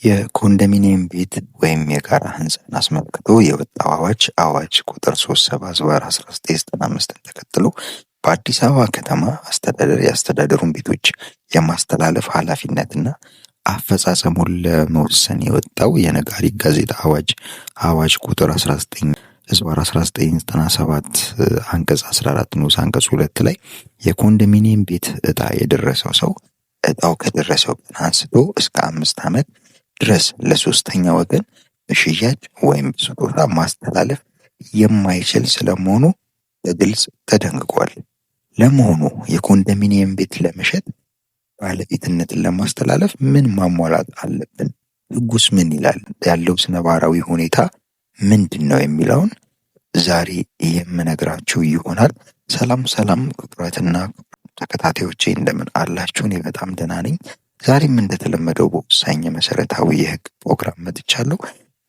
የኮንዶሚኒየም ቤት ወይም የጋራ ህንፃን አስመልክቶ የወጣው አዋጅ አዋጅ ቁጥር 37/1995 ተከትሎ በአዲስ አበባ ከተማ አስተዳደር የአስተዳደሩን ቤቶች የማስተላለፍ ኃላፊነትና አፈጻጸሙን ለመወሰን የወጣው የነጋሪት ጋዜጣ አዋጅ አዋጅ ቁጥር 19/1997 አንቀጽ 14 ንዑስ አንቀጽ 2 ላይ የኮንዶሚኒየም ቤት እጣ የደረሰው ሰው እጣው ከደረሰው ቀን አንስቶ እስከ 5 ዓመት ድረስ ለሶስተኛ ወገን በሽያጭ ወይም ስጦታ ማስተላለፍ የማይችል ስለመሆኑ በግልጽ ተደንግጓል። ለመሆኑ የኮንዶሚኒየም ቤት ለመሸጥ ባለቤትነትን ለማስተላለፍ ምን ማሟላት አለብን? ህጉስ ምን ይላል? ያለው ነባራዊ ሁኔታ ምንድን ነው የሚለውን ዛሬ የምነግራችሁ ይሆናል። ሰላም ሰላም፣ ክቡራትና ተከታታዮቼ እንደምን አላችሁ? እኔ በጣም ደህና ነኝ። ዛሬም እንደተለመደው በወሳኝ መሰረታዊ የህግ ፕሮግራም መጥቻለሁ።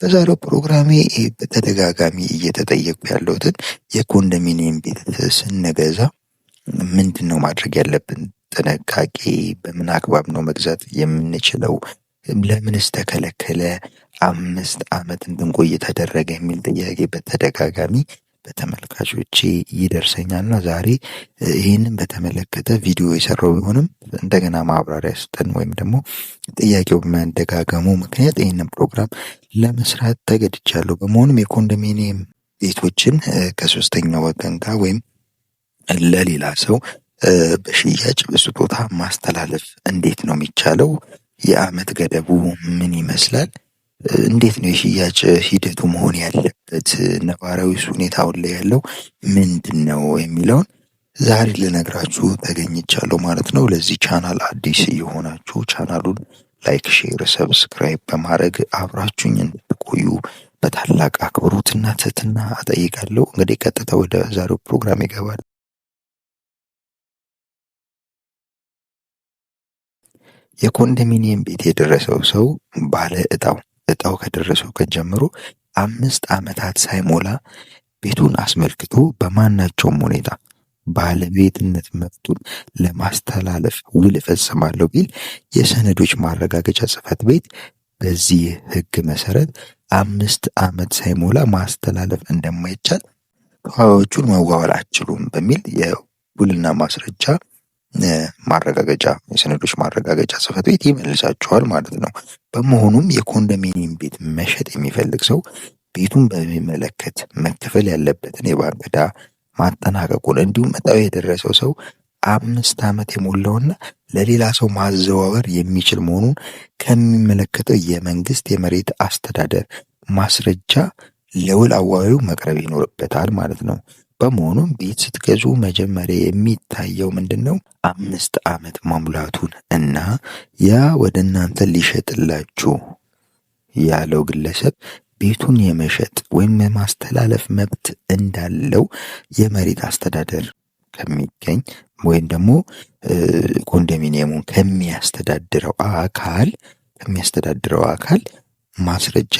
በዛሬው ፕሮግራሜ በተደጋጋሚ እየተጠየቁ ያለሁትን የኮንዶሚኒየም ቤት ስንገዛ ምንድን ነው ማድረግ ያለብን ጥንቃቄ፣ በምን አግባብ ነው መግዛት የምንችለው፣ ለምንስ ተከለከለ፣ 5 ዓመት እንድንቆይ ተደረገ የሚል ጥያቄ በተደጋጋሚ በተመልካቾቼ ይደርሰኛልና ዛሬ ይህንን በተመለከተ ቪዲዮ የሰራው ቢሆንም እንደገና ማብራሪያ ስጠን ወይም ደግሞ ጥያቄው መደጋገሙ ምክንያት ይህንን ፕሮግራም ለመስራት ተገድጃለሁ። በመሆኑም የኮንዶሚኒየም ቤቶችን ከሶስተኛ ወገን ጋር ወይም ለሌላ ሰው በሽያጭ በስጦታ ማስተላለፍ እንዴት ነው የሚቻለው? የአመት ገደቡ ምን ይመስላል? እንዴት ነው የሽያጭ ሂደቱ መሆን ያለበት? ነባራዊ ሁኔታውን ላይ ያለው ምንድን ነው የሚለውን ዛሬ ልነግራችሁ ተገኝቻለሁ ማለት ነው። ለዚህ ቻናል አዲስ የሆናችሁ ቻናሉን like፣ share፣ subscribe በማድረግ አብራችሁኝ እንድትቆዩ በታላቅ አክብሮትና ትህትና እጠይቃለሁ። እንግዲህ ቀጥታ ወደ ዛሬው ፕሮግራም ይገባል። የኮንዶሚኒየም ቤት የደረሰው ሰው ባለ እጣው ከደረሰው ቀን ጀምሮ 5 ዓመታት ሳይሞላ ቤቱን አስመልክቶ በማናቸውም ሁኔታ ባለቤትነት መብቱን ለማስተላለፍ ውል እፈጽማለሁ ቢል የሰነዶች ማረጋገጫ ጽሕፈት ቤት በዚህ ሕግ መሰረት 5 ዓመት ሳይሞላ ማስተላለፍ እንደማይቻል ተዋዋዮቹን መዋዋል አትችሉም በሚል የውልና ማስረጃ ማረጋገጫ የሰነዶች ማረጋገጫ ጽሕፈት ቤት ይመልሳቸዋል ማለት ነው። በመሆኑም የኮንዶሚኒየም ቤት መሸጥ የሚፈልግ ሰው ቤቱን በሚመለከት መከፈል ያለበትን የባንክ ዕዳ ማጠናቀቁን እንዲሁም እጣው የደረሰው ሰው 5 ዓመት የሞላውና ለሌላ ሰው ማዘዋወር የሚችል መሆኑን ከሚመለከተው የመንግስት የመሬት አስተዳደር ማስረጃ ለውል አዋዋዩ መቅረብ ይኖርበታል ማለት ነው። በመሆኑም ቤት ስትገዙ መጀመሪያ የሚታየው ምንድን ነው? 5 ዓመት መሙላቱን እና ያ ወደ እናንተ ሊሸጥላችሁ ያለው ግለሰብ ቤቱን የመሸጥ ወይም የማስተላለፍ መብት እንዳለው የመሬት አስተዳደር ከሚገኝ ወይም ደግሞ ኮንዶሚኒየሙን ከሚያስተዳድረው አካል ማስረጃ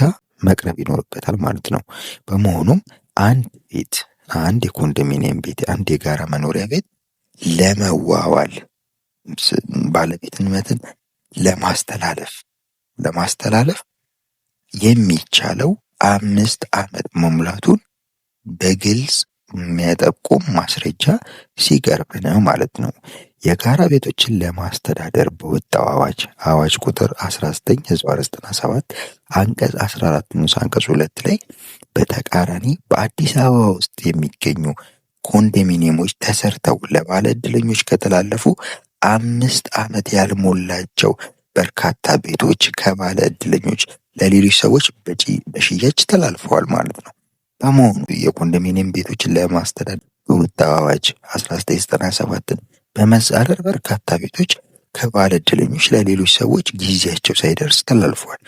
መቅረብ ይኖርበታል ማለት ነው። በመሆኑም አንድ ቤት አንድ የኮንዶሚኒየም ቤት አንድ የጋራ መኖሪያ ቤት ለመዋዋል ባለቤትነትን ለማስተላለፍ የሚቻለው 5 ዓመት መሙላቱን በግልጽ የሚያጠቁም ማስረጃ ሲቀርብ ነው ማለት ነው። የጋራ ቤቶችን ለማስተዳደር በወጣው አዋጅ ቁጥር 19/97 አንቀጽ 14 ንዑስ አንቀጽ 2 ላይ በተቃራኒ በአዲስ አበባ ውስጥ የሚገኙ ኮንዶሚኒየሞች ተሰርተው ለባለ ዕድለኞች ከተላለፉ 5 ዓመት ያልሞላቸው በርካታ ቤቶች ከባለ ዕድለኞች ለሌሎች ሰዎች በሽያጭ ተላልፈዋል ማለት ነው። በመሆኑ የኮንዶሚኒየም ቤቶችን ለማስተዳደር በወጣው አዋጅ 1997 በመጻረር በርካታ ቤቶች ከባለ ዕድለኞች ለሌሎች ሰዎች ጊዜያቸው ሳይደርስ ተላልፈዋል።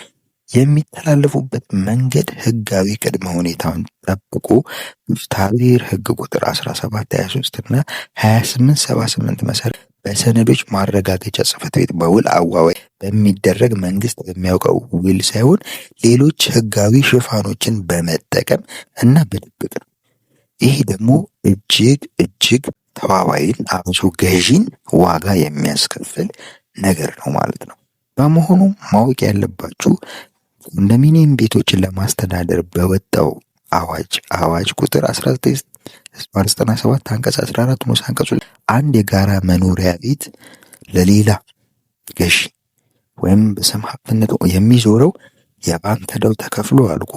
የሚተላለፉበት መንገድ ህጋዊ ቅድመ ሁኔታውን ጠብቆ ፍትሐብሔር ህግ ቁጥር 1723 እና 2878 መሰረት በሰነዶች ማረጋገጫ ጽሕፈት ቤት በውል አዋዋይ በሚደረግ መንግስት በሚያውቀው ውል ሳይሆን ሌሎች ህጋዊ ሽፋኖችን በመጠቀም እና በድብቅ ነው። ይሄ ደግሞ እጅግ እጅግ ተዋዋይን አብሶ ገዢን ዋጋ የሚያስከፍል ነገር ነው ማለት ነው። በመሆኑ ማወቅ ያለባችሁ ኮንዶሚኒየም ቤቶችን ለማስተዳደር በወጣው አዋጅ አዋጅ ቁጥር 1997 አንቀጽ 14 ንዑስ አንቀጹ አንድ የጋራ መኖሪያ ቤት ለሌላ ገዢ ወይም በስም ሀብትነቱ የሚዞረው የባንክ ዕዳው ተከፍሎ አልቆ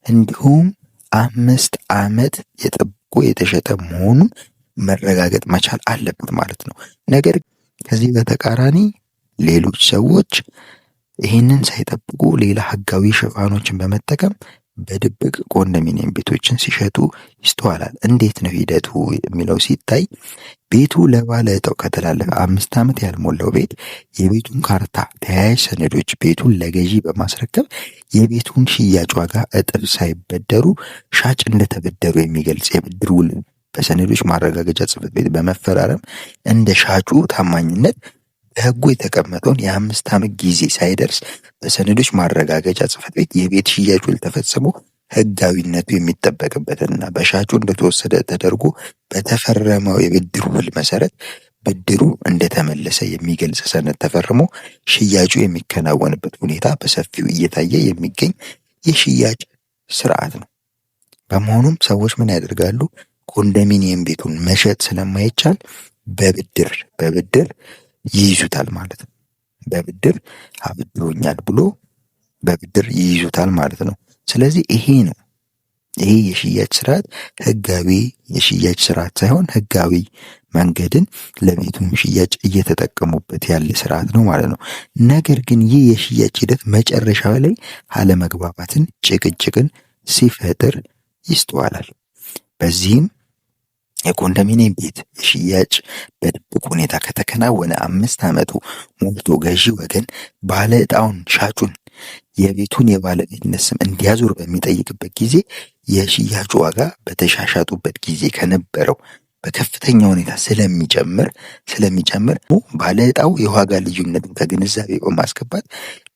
እንዲሁም 5 ዓመት የጠብቆ የተሸጠ መሆኑን መረጋገጥ መቻል አለበት ማለት ነው። ነገር ከዚህ በተቃራኒ ሌሎች ሰዎች ይህንን ሳይጠብቁ ሌላ ህጋዊ ሽፋኖችን በመጠቀም በድብቅ ኮንዶሚኒየም ቤቶችን ሲሸጡ ይስተዋላል። እንዴት ነው ሂደቱ የሚለው ሲታይ፣ ቤቱ ለባለ ዕጣው ከተላለፈ 5 ዓመት ያልሞላው ቤት የቤቱን ካርታ፣ ተያያዥ ሰነዶች ቤቱን ለገዢ በማስረከብ የቤቱን ሽያጭ ዋጋ እጥፍ ሳይበደሩ ሻጭ እንደተበደሩ የሚገልጽ የብድር ውል በሰነዶች ማረጋገጫ ጽሕፈት ቤት በመፈራረም እንደ ሻጩ ታማኝነት በሕጉ የተቀመጠውን የ5 ዓመት ጊዜ ሳይደርስ በሰነዶች ማረጋገጫ ጽሕፈት ቤት የቤት ሽያጭ ውል ተፈጽሞ ሕጋዊነቱ የሚጠበቅበትና በሻጩ እንደተወሰደ ተደርጎ በተፈረመው የብድር ውል መሰረት ብድሩ እንደተመለሰ የሚገልጽ ሰነድ ተፈርሞ ሽያጩ የሚከናወንበት ሁኔታ በሰፊው እየታየ የሚገኝ የሽያጭ ስርዓት ነው። በመሆኑም ሰዎች ምን ያደርጋሉ? ኮንዶሚኒየም ቤቱን መሸጥ ስለማይቻል በብድር ይይዙታል ማለት ነው። በብድር አበድሮኛል ብሎ በብድር ይይዙታል ማለት ነው። ስለዚህ ይሄ ነው፣ ይሄ የሽያጭ ስርዓት ህጋዊ የሽያጭ ስርዓት ሳይሆን ህጋዊ መንገድን ለቤቱም ሽያጭ እየተጠቀሙበት ያለ ስርዓት ነው ማለት ነው። ነገር ግን ይህ የሽያጭ ሂደት መጨረሻ ላይ አለመግባባትን፣ ጭቅጭቅን ሲፈጥር ይስተዋላል። በዚህም የኮንዶሚኒየም ቤት የሽያጭ በድብቅ ሁኔታ ከተከናወነ 5 ዓመቱ ሞልቶ ገዢ ወገን ባለ ዕጣውን ሻጩን የቤቱን የባለቤትነት ስም እንዲያዞር በሚጠይቅበት ጊዜ የሽያጩ ዋጋ በተሻሻጡበት ጊዜ ከነበረው በከፍተኛ ሁኔታ ስለሚጨምር ባለ ዕጣው የዋጋ ልዩነትን ከግንዛቤ በማስገባት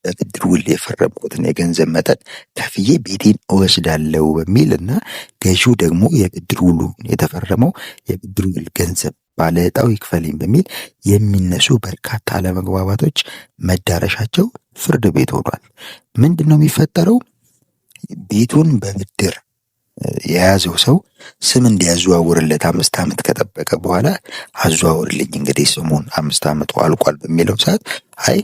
በብድር ውል የፈረምኩትን የገንዘብ መጠን ከፍዬ ቤቴን እወስዳለሁ በሚል እና ገዢው ደግሞ የብድር ውሉ የተፈረመው የብድር ውል ገንዘብ ባለ ዕጣው ይክፈለኝ በሚል የሚነሱ በርካታ አለመግባባቶች መዳረሻቸው ፍርድ ቤት ሆኗል። ምንድን ነው የሚፈጠረው? ቤቱን በብድር የያዘው ሰው ስም እንዲያዘዋውርለት 5 ዓመት ከጠበቀ በኋላ፣ አዘዋውርልኝ እንግዲህ ስሙን፣ 5 ዓመቱ አልቋል በሚለው ሰዓት፣ አይ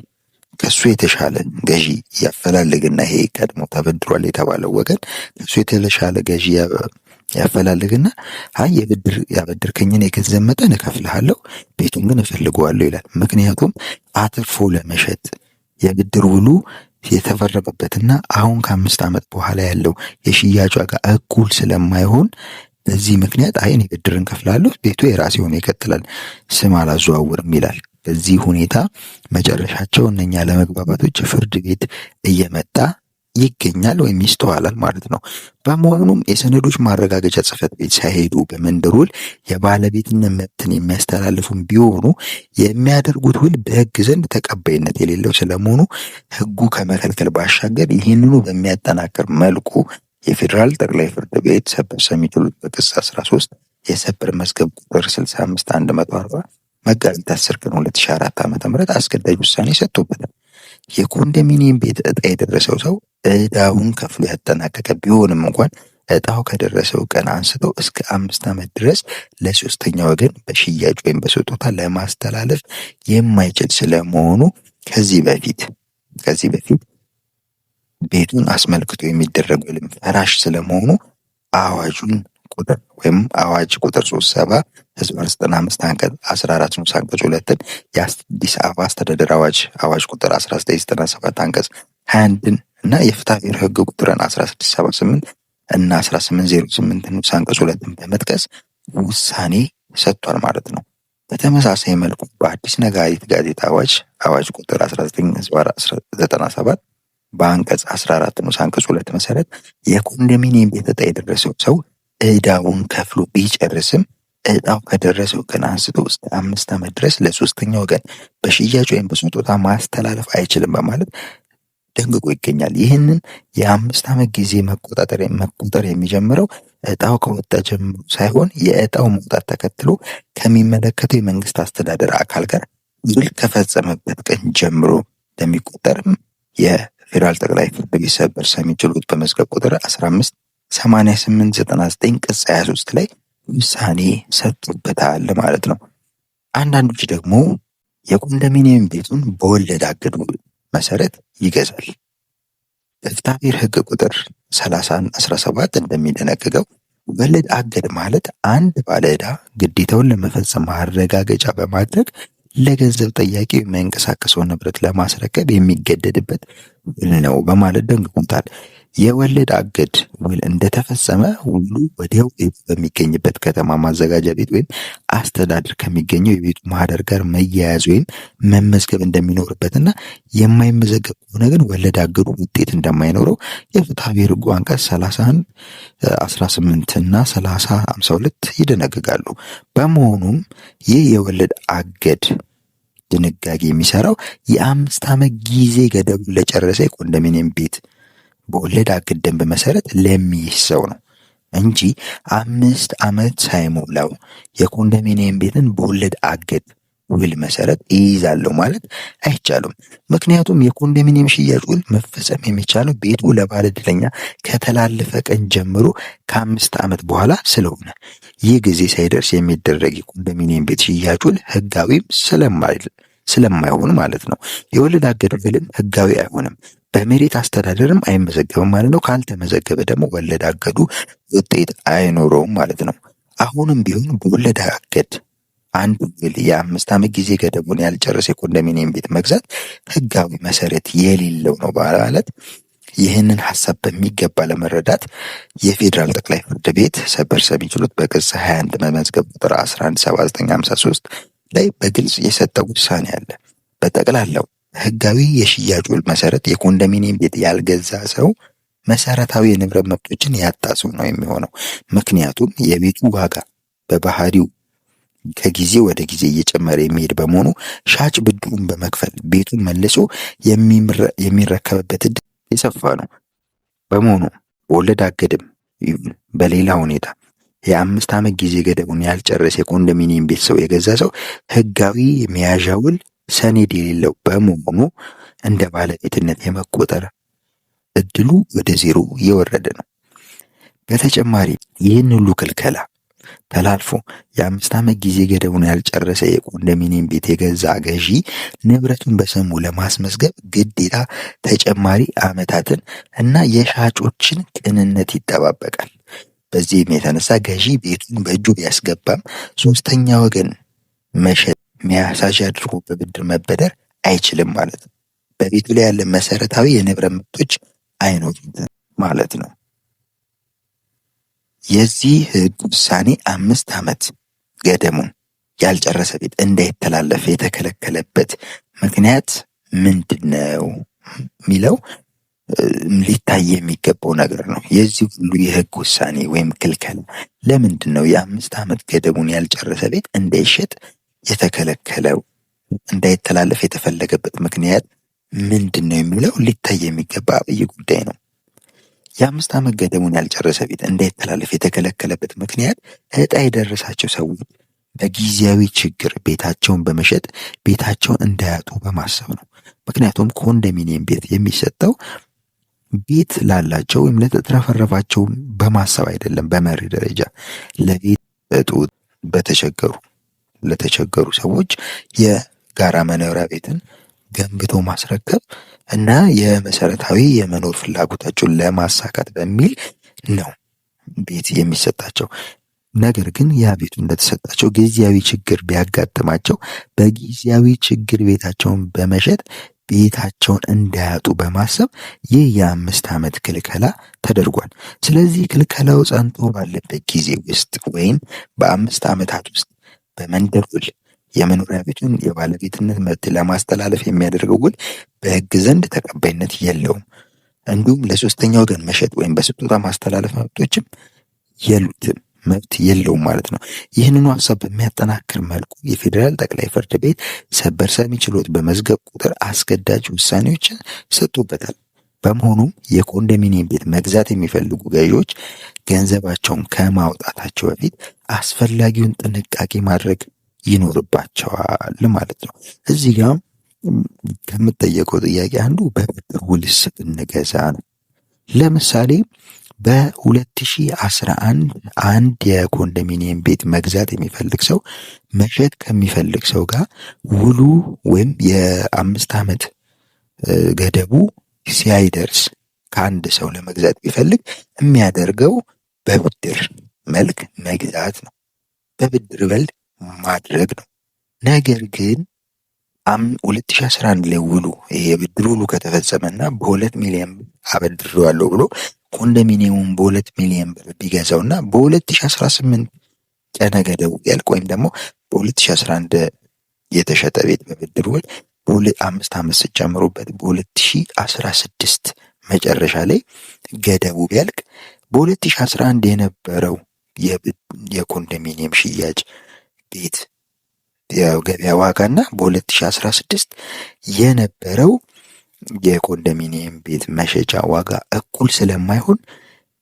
ከሱ የተሻለ ገዢ ያፈላልግና፣ ይሄ ቀድሞ ተበድሯል የተባለው ወገን ከሱ የተሻለ ገዢ ያፈላልግና፣ አይ የብድር ያበድርከኝን የገንዘብ መጠን እከፍልሃለሁ፣ ቤቱን ግን እፈልገዋለሁ ይላል። ምክንያቱም አትርፎ ለመሸጥ የብድር ውሉ የተፈረመበትና አሁን ከ5 ዓመት በኋላ ያለው የሽያጭ ዋጋ እኩል ስለማይሆን፣ በዚህ ምክንያት አይ እኔ ብድርን ከፍላለሁ፣ ቤቱ የራሴ ሆኖ ይቀጥላል፣ ስም አላዘዋውርም ይላል። በዚህ ሁኔታ መጨረሻቸው እነኛ አለመግባባቶች ፍርድ ቤት እየመጣ ይገኛል ወይም ይስተዋላል ማለት ነው። በመሆኑም የሰነዶች ማረጋገጫ ጽሕፈት ቤት ሳይሄዱ በመንደር ውል የባለቤትነት መብትን የሚያስተላልፉም ቢሆኑ የሚያደርጉት ውል በሕግ ዘንድ ተቀባይነት የሌለው ስለመሆኑ ሕጉ ከመከልከል ባሻገር ይህንኑ በሚያጠናክር መልኩ የፌዴራል ጠቅላይ ፍርድ ቤት ሰበር ሰሚ ችሎት በቅጽ 13 የሰበር መዝገብ ቁጥር 65 140 መጋቢት 10 ቀን 2004 ዓ.ም አስገዳጅ ውሳኔ ሰጥቶበታል። የኮንዶሚኒየም ቤት ዕጣ የደረሰው ሰው ዕዳውን ከፍሎ ያጠናቀቀ ቢሆንም እንኳን ዕጣው ከደረሰው ቀን አንስቶ እስከ 5 ዓመት ድረስ ለሶስተኛ ወገን በሽያጭ ወይም በስጦታ ለማስተላለፍ የማይችል ስለመሆኑ ከዚህ በፊት ቤቱን አስመልክቶ የሚደረግ ውልም ፈራሽ ስለመሆኑ አዋጁን ቁጥር ወይም አዋጅ ቁጥር 37/95 አንቀጽ 14 ንዑስ አንቀጽ 2ን፣ የአዲስ አበባ አስተዳደር አዋጅ አዋጅ ቁጥር 1997 አንቀጽ 21ን እና የፍትሐ ብሔር ሕግ ቁጥርን 1678 እና 1808 ንዑስ አንቀጽ 2ን በመጥቀስ ውሳኔ ሰጥቷል ማለት ነው። በተመሳሳይ መልኩ በአዲስ ነጋሪት ጋዜጣ አዋጅ አዋጅ ቁጥር 1997 በአንቀጽ 14 ንዑስ አንቀጽ 2 መሰረት የኮንዶሚኒየም ቤት ዕጣ የደረሰው ሰው ዕዳውን ከፍሎ ቢጨርስም ዕጣው ከደረሰው ቀን አንስቶ እስከ 5 ዓመት ድረስ ለሶስተኛ ወገን በሽያጭ ወይም በስጦታ ማስተላለፍ አይችልም በማለት ደንግጎ ይገኛል። ይህንን የ5 ዓመት ጊዜ መቆጣጠር መቆጠር የሚጀምረው ዕጣው ከወጣ ጀምሮ ሳይሆን የዕጣው መውጣት ተከትሎ ከሚመለከተው የመንግስት አስተዳደር አካል ጋር ውል ከፈጸመበት ቀን ጀምሮ እንደሚቆጠርም የፌዴራል ጠቅላይ ፍርድ ቤት ሰበር ሰሚ ችሎት በመዝገብ ቁጥር 158899 ቅጽ 23 ላይ ውሳኔ ሰጥቶበታል ማለት ነው። አንዳንዶች ደግሞ የኮንዶሚኒየም ቤቱን በወለድ አግድ መሰረት ይገዛል። በፍትሐብሔር ሕግ ቁጥር 3017 እንደሚደነግገው ወለድ አገድ ማለት አንድ ባለዕዳ ግዴታውን ለመፈጸም ማረጋገጫ በማድረግ ለገንዘብ ጠያቂው የሚያንቀሳቀሰውን ንብረት ለማስረከብ የሚገደድበት ውል ነው በማለት ደንግጎታል። የወለድ አገድ ውል እንደተፈጸመ ውሉ ወዲያው ቤቱ በሚገኝበት ከተማ ማዘጋጃ ቤት ወይም አስተዳደር ከሚገኘው የቤቱ ማህደር ጋር መያያዝ ወይም መመዝገብ እንደሚኖርበትና የማይመዘገብ ከሆነ ግን ወለድ አገዱ ውጤት እንደማይኖረው የፍትሐ ብሔር ሕጉ አንቀጽ 31 18 እና 30 52 ይደነግጋሉ። በመሆኑም ይህ የወለድ አገድ ድንጋጌ የሚሰራው የ5 ዓመት ጊዜ ገደቡን ለጨረሰ የኮንዶሚኒየም ቤት በወለድ አግድ ደንብ መሰረት ለሚይዝ ሰው ነው እንጂ 5 ዓመት ሳይሞላው የኮንዶሚኒየም ቤትን በወለድ አግድ ውል መሰረት እይዛለሁ ማለት አይቻልም። ምክንያቱም የኮንዶሚኒየም ሽያጭ ውል መፈጸም የሚቻለው ቤቱ ለባለ ዕድለኛ ከተላለፈ ቀን ጀምሮ ከ5 ዓመት በኋላ ስለሆነ ይህ ጊዜ ሳይደርስ የሚደረግ የኮንዶሚኒየም ቤት ሽያጭ ውል ህጋዊም ስለማይሆን ማለት ነው። የወለድ አገድ ውልም ህጋዊ አይሆንም። በመሬት አስተዳደርም አይመዘገብም ማለት ነው። ካልተመዘገበ ደግሞ ወለድ አገዱ ውጤት አይኖረውም ማለት ነው። አሁንም ቢሆን በወለድ አገድ አንድ ውል የ5 ዓመት ጊዜ ገደቡን ያልጨረሰ የኮንዶሚኒየም ቤት መግዛት ህጋዊ መሰረት የሌለው ነው በማለት ይህንን ሀሳብ በሚገባ ለመረዳት የፌዴራል ጠቅላይ ፍርድ ቤት ሰበር ሰሚ ችሎት በቅጽ 21 መመዝገብ ቁጥር 117953 ላይ በግልጽ የሰጠው ውሳኔ አለ። በጠቅላላው ህጋዊ የሽያጭ ውል መሰረት የኮንዶሚኒየም ቤት ያልገዛ ሰው መሰረታዊ የንብረት መብቶችን ያጣ ሰው ነው የሚሆነው። ምክንያቱም የቤቱ ዋጋ በባህሪው ከጊዜ ወደ ጊዜ እየጨመረ የሚሄድ በመሆኑ ሻጭ ብድሩን በመክፈል ቤቱን መልሶ የሚረከብበት ዕድል የሰፋ ነው። በመሆኑ በወለድ አገድም ይሁን በሌላ ሁኔታ የ5 ዓመት ጊዜ ገደቡን ያልጨረሰ የኮንዶሚኒየም ቤት ሰው የገዛ ሰው ህጋዊ የመያዣ ውል ሰነድ የሌለው በመሆኑ እንደ ባለቤትነት የመቆጠር እድሉ ወደ ዜሮ የወረደ ነው። በተጨማሪ ይህን ሁሉ ክልከላ ተላልፎ የ5 ዓመት ጊዜ ገደቡን ያልጨረሰ የኮንዶሚኒየም ቤት የገዛ ገዢ ንብረቱን በስሙ ለማስመዝገብ ግዴታ ተጨማሪ ዓመታትን እና የሻጮችን ቅንነት ይጠባበቃል። በዚህም የተነሳ ገዢ ቤቱን በእጁ ቢያስገባም ሶስተኛ ወገን መሸጥ መያዣ አድርጎ በብድር መበደር አይችልም ማለት ነው። በቤቱ ላይ ያለ መሰረታዊ የንብረት መብቶች አይኖሩትም ማለት ነው። የዚህ ህግ ውሳኔ 5 ዓመት ገደሙን ያልጨረሰ ቤት እንዳይተላለፍ የተከለከለበት ምክንያት ምንድን ነው የሚለው ሊታይ የሚገባው ነገር ነው። የዚህ ሁሉ የህግ ውሳኔ ወይም ክልከላ ለምንድን ነው የ5 ዓመት ገደቡን ያልጨረሰ ቤት እንዳይሸጥ የተከለከለው፣ እንዳይተላለፍ የተፈለገበት ምክንያት ምንድን ነው የሚለው ሊታይ የሚገባ አብይ ጉዳይ ነው። የ5 ዓመት ገደቡን ያልጨረሰ ቤት እንዳይተላለፍ የተከለከለበት ምክንያት ዕጣ የደረሳቸው ሰዎች በጊዜያዊ ችግር ቤታቸውን በመሸጥ ቤታቸውን እንዳያጡ በማሰብ ነው። ምክንያቱም ኮንዶሚኒየም ቤት የሚሰጠው ቤት ላላቸው ወይም ለተትረፈረፋቸው በማሰብ አይደለም። በመሪ ደረጃ ለቤት እጦት በተቸገሩ ለተቸገሩ ሰዎች የጋራ መኖሪያ ቤትን ገንብቶ ማስረከብ እና የመሰረታዊ የመኖር ፍላጎታቸውን ለማሳካት በሚል ነው ቤት የሚሰጣቸው። ነገር ግን ያ ቤቱ እንደተሰጣቸው ጊዜያዊ ችግር ቢያጋጥማቸው በጊዜያዊ ችግር ቤታቸውን በመሸጥ ቤታቸውን እንዳያጡ በማሰብ ይህ የ5 ዓመት ክልከላ ተደርጓል። ስለዚህ ክልከላው ጸንቶ ባለበት ጊዜ ውስጥ ወይም በ5 ዓመታት ውስጥ በመንደር ውል የመኖሪያ ቤቱን የባለቤትነት መብት ለማስተላለፍ የሚያደርገው ውል በሕግ ዘንድ ተቀባይነት የለውም። እንዲሁም ለሶስተኛ ወገን መሸጥ ወይም በስጦታ ማስተላለፍ መብቶችም የሉትም መብት የለውም ማለት ነው። ይህንኑ ሀሳብ በሚያጠናክር መልኩ የፌዴራል ጠቅላይ ፍርድ ቤት ሰበር ሰሚ ችሎት በመዝገብ ቁጥር አስገዳጅ ውሳኔዎችን ሰጥቶበታል። በመሆኑም የኮንዶሚኒየም ቤት መግዛት የሚፈልጉ ገዢዎች ገንዘባቸውን ከማውጣታቸው በፊት አስፈላጊውን ጥንቃቄ ማድረግ ይኖርባቸዋል ማለት ነው። እዚህ ጋር ከምጠየቀው ጥያቄ አንዱ በብድር ውልስ ብንገዛ ነው። ለምሳሌ በ2011 አንድ የኮንዶሚኒየም ቤት መግዛት የሚፈልግ ሰው መሸጥ ከሚፈልግ ሰው ጋር ውሉ ወይም የ5 ዓመት ገደቡ ሲያይደርስ ከአንድ ሰው ለመግዛት ቢፈልግ የሚያደርገው በብድር መልክ መግዛት ነው። በብድር መልክ ማድረግ ነው። ነገር ግን 2011 ላይ ውሉ ይሄ የብድር ውሉ ከተፈጸመና በ2 ሚሊዮን ብር አበድሬዋለሁ ብሎ ኮንዶሚኒየሙን በ2 ሚሊዮን ብር ቢገዛው እና በ2018 ቀነ ገደቡ ቢያልቅ ወይም ደግሞ በ2011 የተሸጠ ቤት በብድር ውል 5 ዓመት ስትጨምሩበት በ2016 መጨረሻ ላይ ገደቡ ቢያልቅ በ2011 የነበረው የኮንዶሚኒየም ሽያጭ ቤት የገበያ ዋጋ እና በ2016 የነበረው የኮንዶሚኒየም ቤት መሸጫ ዋጋ እኩል ስለማይሆን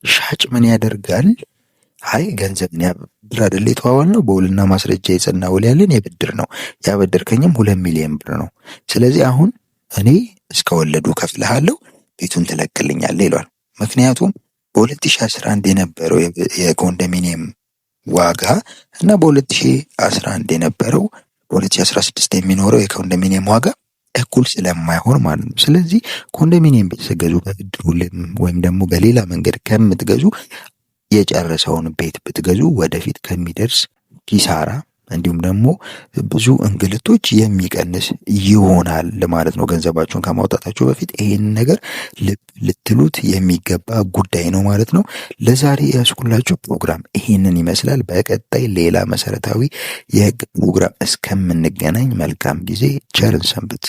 ሻጭ ምን ያደርጋል? አይ ገንዘብ ብድር አይደለ የተዋዋልነው፣ በውልና ማስረጃ የጸና ውል ያለን የብድር ነው። ያበደርከኝም 2 ሚሊዮን ብር ነው። ስለዚህ አሁን እኔ እስከ ወለዱ ከፍልሃለሁ፣ ቤቱን ትለቅልኛለህ ይለዋል። ምክንያቱም በ2011 የነበረው የኮንዶሚኒየም ዋጋ እና በ2011 የነበረው በ2016 የሚኖረው የኮንዶሚኒየም ዋጋ እኩል ስለማይሆን ማለት ነው። ስለዚህ ኮንዶሚኒየም ቤት ስትገዙ በብድር ወይም ደግሞ በሌላ መንገድ ከምትገዙ የጨረሰውን ቤት ብትገዙ ወደፊት ከሚደርስ ኪሳራ እንዲሁም ደግሞ ብዙ እንግልቶች የሚቀንስ ይሆናል ማለት ነው። ገንዘባችሁን ከማውጣታችሁ በፊት ይሄንን ነገር ልብ ልትሉት የሚገባ ጉዳይ ነው ማለት ነው። ለዛሬ ያስኩላችሁ ፕሮግራም ይሄንን ይመስላል። በቀጣይ ሌላ መሰረታዊ የህግ ፕሮግራም እስከምንገናኝ መልካም ጊዜ፣ ቸር እንሰንብት።